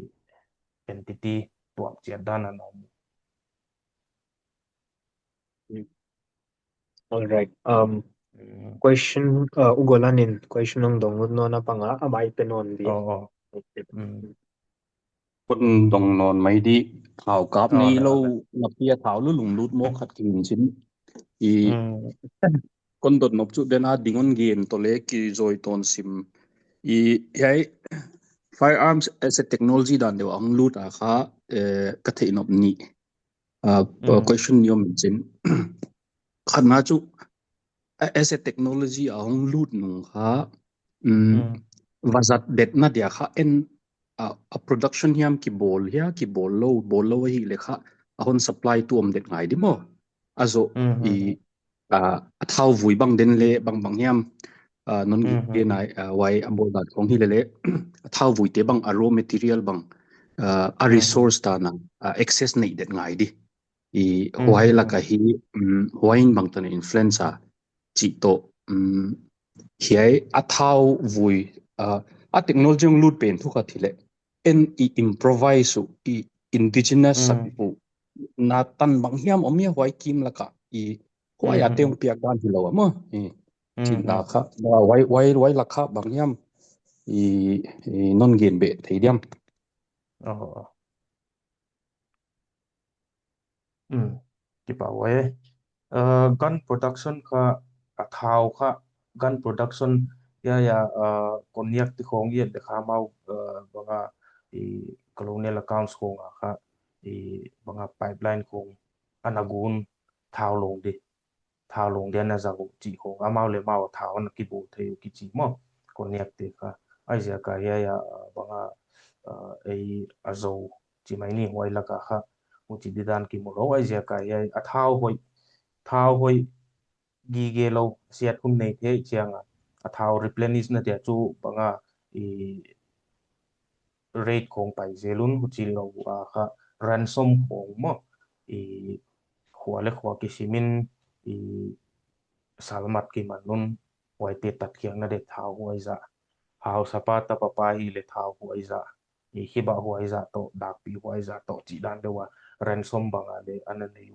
entity tuam chiat dan an om. All right. Question ugolanin question ong dong no na panga amai penon di. Oh oh. Kun dong non mai di thảo cáp Oh nei le lo le. na pia thảo lu lung lut mo khat kin chin i kon dot nop chu den a dingon gen to le ki zoi ton sim i hei firearms as a technology dan deuh ang lut a kha ka thei nop ni question niom chin khat na chu as a technology a hong lut nung kha vazat det na dia kha en a production hiam ki bol hia ki bol lo bol lo hi le kha a hon supply tu om det ngai di mo azo i a thau vui bang den le bang bang hiam non ge nai wai a bol dat khong hi le le a thau vui te bang a raw material bang a resource ta na access nei det ngai di i huai laka hi huain bang tan influenza chi to hiai a thau vui a technology lut pen thu kha thile en i improvise u i indigenous sak pu na tan bang hiam om ya huai kim laka i huai a teong piak dan hi lo ma i chin na kha wai wai wai lakha bang hiam i non gen be thei diam. Oh ti pa we gun production kha a thau kha gun production ya ya konyak ti khong yet de kha mau banga i colonial accounts khong a kha i banga pipeline khong anagun thau long di thau long de na zago chi khong amau le mau thau na ki bu theu ki chi mo konyak te kha ai zia ka ya ya banga ei azo chi mai ni hoi laka kha u chi didan ki mo ro ai zia ka ya a thau hoi thau hoi gi ge lo siat hun nei the chianga a thau replenish na dia chu banga i rate khong pai zelun hu chi lo a kha ransom khong mo i khwa le khwa ki simin i salmat ki manun wai te tat khiang na de thau huai za hau sapa ta papa hi le thau huai za i khiba huai za to dak pi huai za to chi dan de wa ransom banga le anan nei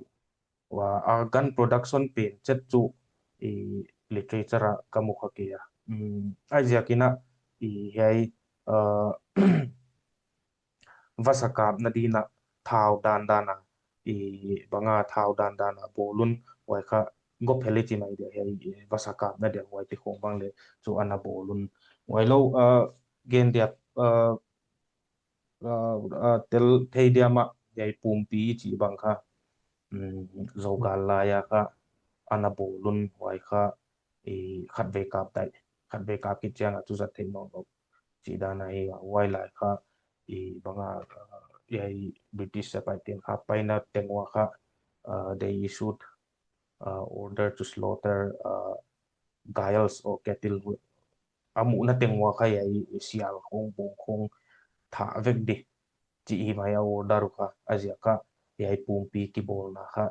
wa a gun production pen chet chu i literature a kamu kha ke ya ai zia kina i hei vasakap na dina thau dan dana i banga thau dan dana bolun wai kha gop heli chi mai de hei vasakap na de wai ti khong bang le chu ana bolun wai lo gen dia tel thei dia ma yai pum pi chi bang kha zogal la ya kha ana bolun wai kha i khat ve kap dai khat ve kap ki chiang a chu zat thei no lo chi dana hi wai lai kha i banga yai British sa pai ten kha paina tengwa kha they issued order to slaughter giles or cattle amu na tengwa kha yai sial khong bong khong tha vek di chi hi mai a order kha azia kha yai pum pi ki bol na kha.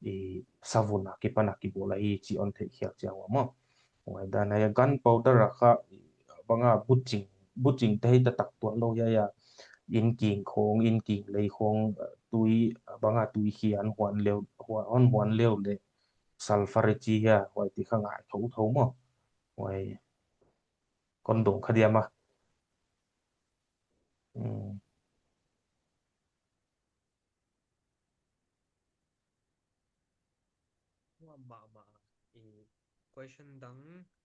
I savun a ki pan a ki bawla hi chi on theih khiak chiang wa maw. Ngai dan hei gun powder a kha banga buching buching te hi ta tak tuah lo hiai a in king khawng in king lei khawng tui banga tui khi an huan leu huan huan leu leh sulfur chi hia huai ti kha ngai tho tho maw huai kon dong kha diam a. Um. Mah mah i question dang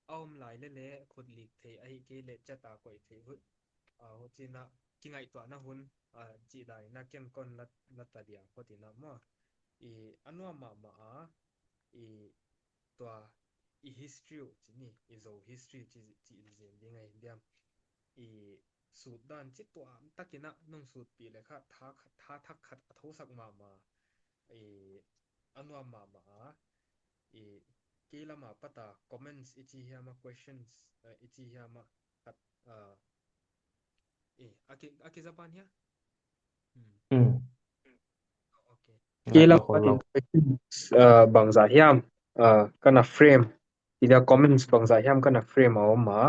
a um lai le le khut lik thei a hi ke le chat a koi thei hu a hu china ki ngai to na hun a chi dai na ken kon la la ta dia ko ti na mo i anwa ma ma a i tua i history chi ni i zo history chi chi zin ding ai diam i sut dan chi tuam takina nong sut pi le kha tha tha thak khat a tho sak ma ma i anwa ma ma a i ke lama pata comments ichi hiama questions ichi hiama khat i aki aki zapan hia. Okay. Ke lam patin questions bangza hiam kana frame ida comments bangza hiam kana frame a awm a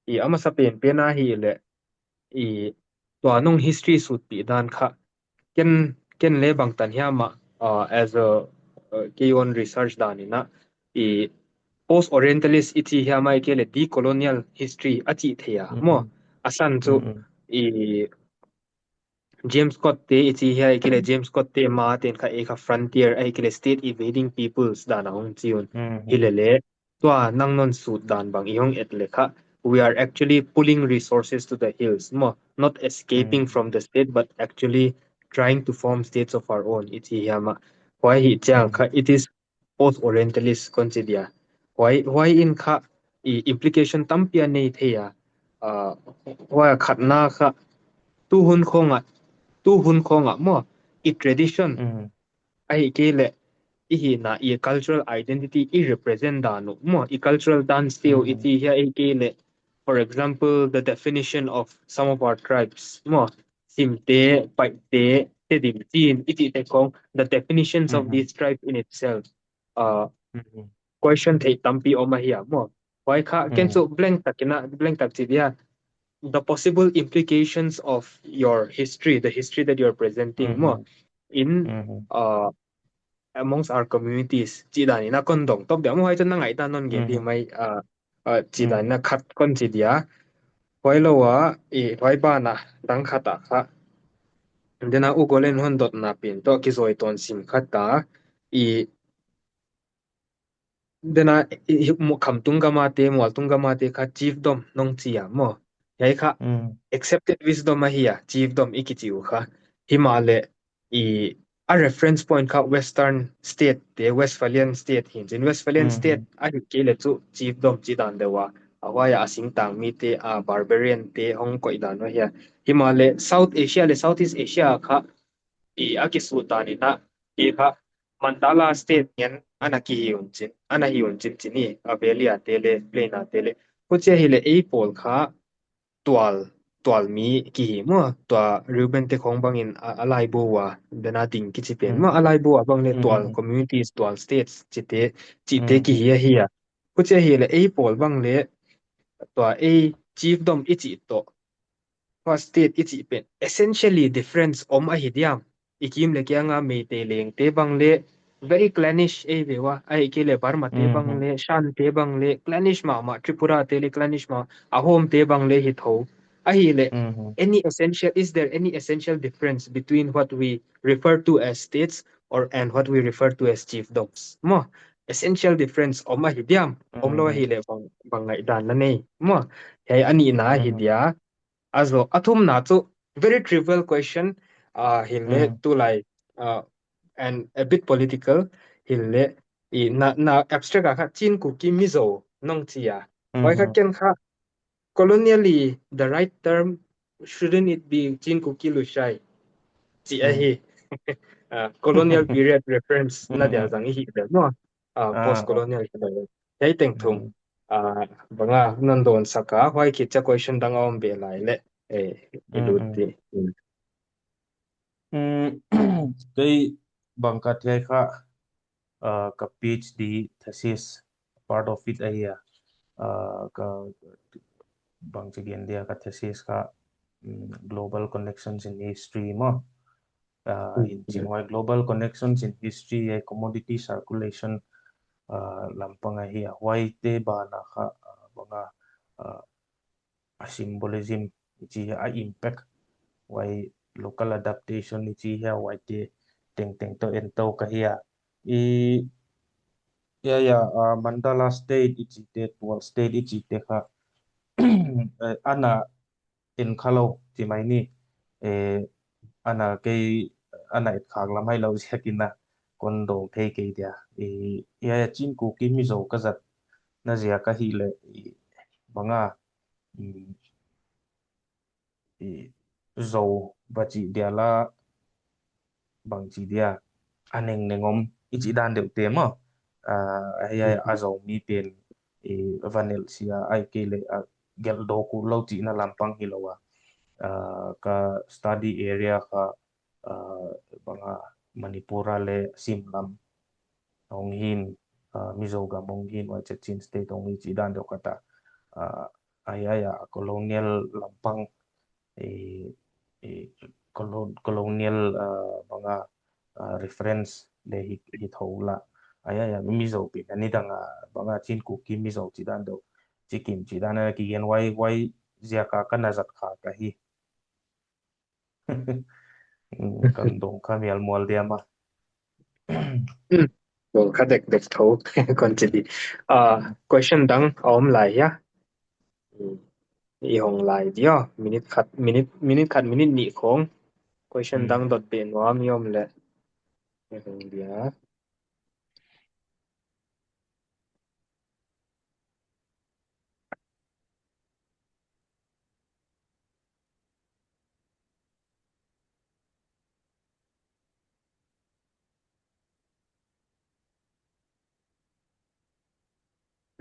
i ama sa pen pena hi le i tua nung history sut pi dan kha ken ken le bang tan hiama as a ke on research dan ina i post orientalist ichi hiama ke le decolonial history achi theya mo asan chu i James Scott te ichi hiya ikile James Scott te ma ten kha e kha frontier ai kile state evading peoples dan ahong chiun hilele tua nang non sut dan bang ihong et le kha we are actually pulling resources to the hills mo not escaping from the state but actually trying to form states of our own ichi hiya ma why hi chang kha it is post orientalist consider why why in kha i implication tampia nei theya why khat na kha tu hun khonga tu hun khonga mo i tradition ai ke le i hi na i cultural identity i represent danu mo i cultural dance teo i chi hi ai ke le for example the definition of some of our tribes mo sim te pai te te dim chin i chi te kong the definitions of these tribes in itself question thei tampi oma hi mo why kha ken chu blank takina blank tak chi dia the possible implications of your history the history that you're presenting mo in amongst our communities chi dan ina kon dong top dia mo hai chan na ngai ta non ge di mai chi dan na khat kon chi dia hoi lo wa i hoi ba na dang khata kha dena u golen hon dot na pin to ki zoi ton sim khata i dena mu kham tung gama te mual tung gama te kha chiefdom nong chi ya mo yai kha accepted wisdom a hi ya chiefdom ikichiu kha himale i a reference point kha western state te Westphalian state hin chin Westphalian state a hi ke le chu chiefdom chi dan dewa awaya asing tang mi te a barbarian te hong koi dan no hiya himale South Asia le Southeast Asia kha i a ki su ta ni na i kha mandala state ngen ana ki hi un chin ana hi un chin chini avelia te le plain te le ku che hi le ei pol kha tual tual mi ki hi mo tua Reuben te khong bangin alai bo wa dena ding ki chi pen mo alai bo wa bang le tual communities tual states chi te chi te ki hi hi a ku che hi le ei pol bang le tua ei chiefdom i chi to fa state i chi pen essentially difference om a hi diam ikim le kyanga me te leng te bang le very clannish e ve wa ai ke le Burma te bang le Shan te bang le clannish ma ma Tripura te le clannish ma Ahom te bang le hi tho a hi le any essential is there any essential difference between what we refer to as states or and what we refer to as chiefdoms mo essential difference om a hi diam om lo hi le bang bang ngai dan na nei mo hei ani na hi dia azo athum na chu very trivial question hil le tu lai and a bit political hil le i na na abstract kha chin ku ki mizo nong chi ya hoi kha ken kha colonially the right term shouldn't it be chin ku ki lushai chi a hi colonial period reference na dia zang hi de mo post colonial hei teng thum banga nan don saka hwai ki cha question dang om be lai le e ilut ti. Kei bangkat yai kha. Ka PhD thesis part of it a hi a, ka bang chi gen dia ka thesis kha Global Connections in History maw in chinguai Global Connections in History e Commodity Circulation lampanga hi a huai te bana kha banga a symbolism chi a impact wai local adaptation ni chi hian wai te teng teng to en to ka hi a i ya ya mandala state i chi te tual state i chi te kha ana en kha lo chi mai ni e ana kei ana et khak lam hai lo ziakin a kon dawng thei kei tia i ya ya chin ku ki mi zo ka zat na zia ka hi le i banga i zo va chi dia la bang chi dia a neng nengom i chi dan deuh te maw hei ai a zo mi pen i vanel sia ai ke le a gel do ku lo chi na lampang hi lo a ka study area kha banga Manipura le Sim lam ong hin Mizo gam ong hin wai che Chin state ong hi chi dan deuh kata ai ai a colonial lampang i i colonial banga reference le hi hi tho la ai ai a Mizo pin ani danga banga Chin Kuki Mizo chi dan deuh chi kim chi dan a ki gen wai wai zia ka ka na zat kha ka hi kan dong kha mial mual diam a. Dong kha dek dek tho kon chi di. Question dang a awm lai hiya. I hawng lai dio minute khat minute minute khat minute nih khawng question dang dot pe nuam i awm le. I hawng dia.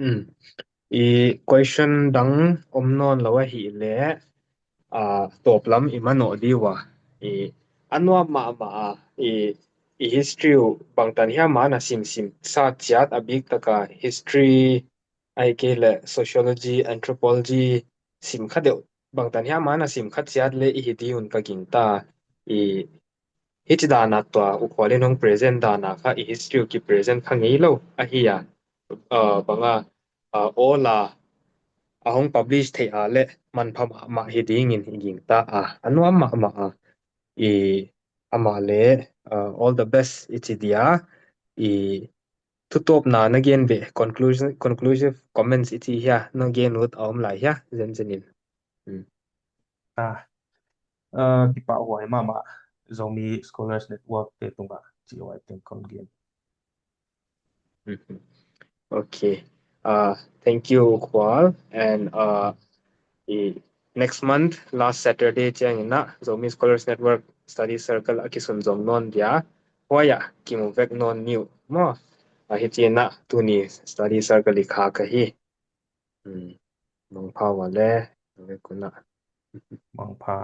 Um. I question dang awm nawn lo a hi le ah tawp lam i manawh diu a. I a nuam mah mah a i i history bang tan hian mahna sim sim sa chiat a bik taka history ai ke le sociology anthropology sim kha deuh bang tan hian mahna sim kha chiat le i hi diun ka ging ta i hi chi danah tua u khualin hong present danah kha i history ki present kha ngei lo a hi a banga ola a hong publish thei a le man pha mah mah hi ding in hi ging ta a anuam mah mah a i amah le all the best i chi dia i thu tawp na na gen ve conclusion conclusive comments i chi hia na gen ut a awm lai hia zen zenin. A ki pa huai ma ma Zomi Scholars Network te tunga chi wai teng kon gen. Okay. Thank you Kwal and i next month last Saturday chiang ina Zomi Scholars Network Study Circle a kisun zom non dia huaya kimu vek non new mo a hi china tuni study circle i kha ka hi mang pha wa le ve kuna mang pha.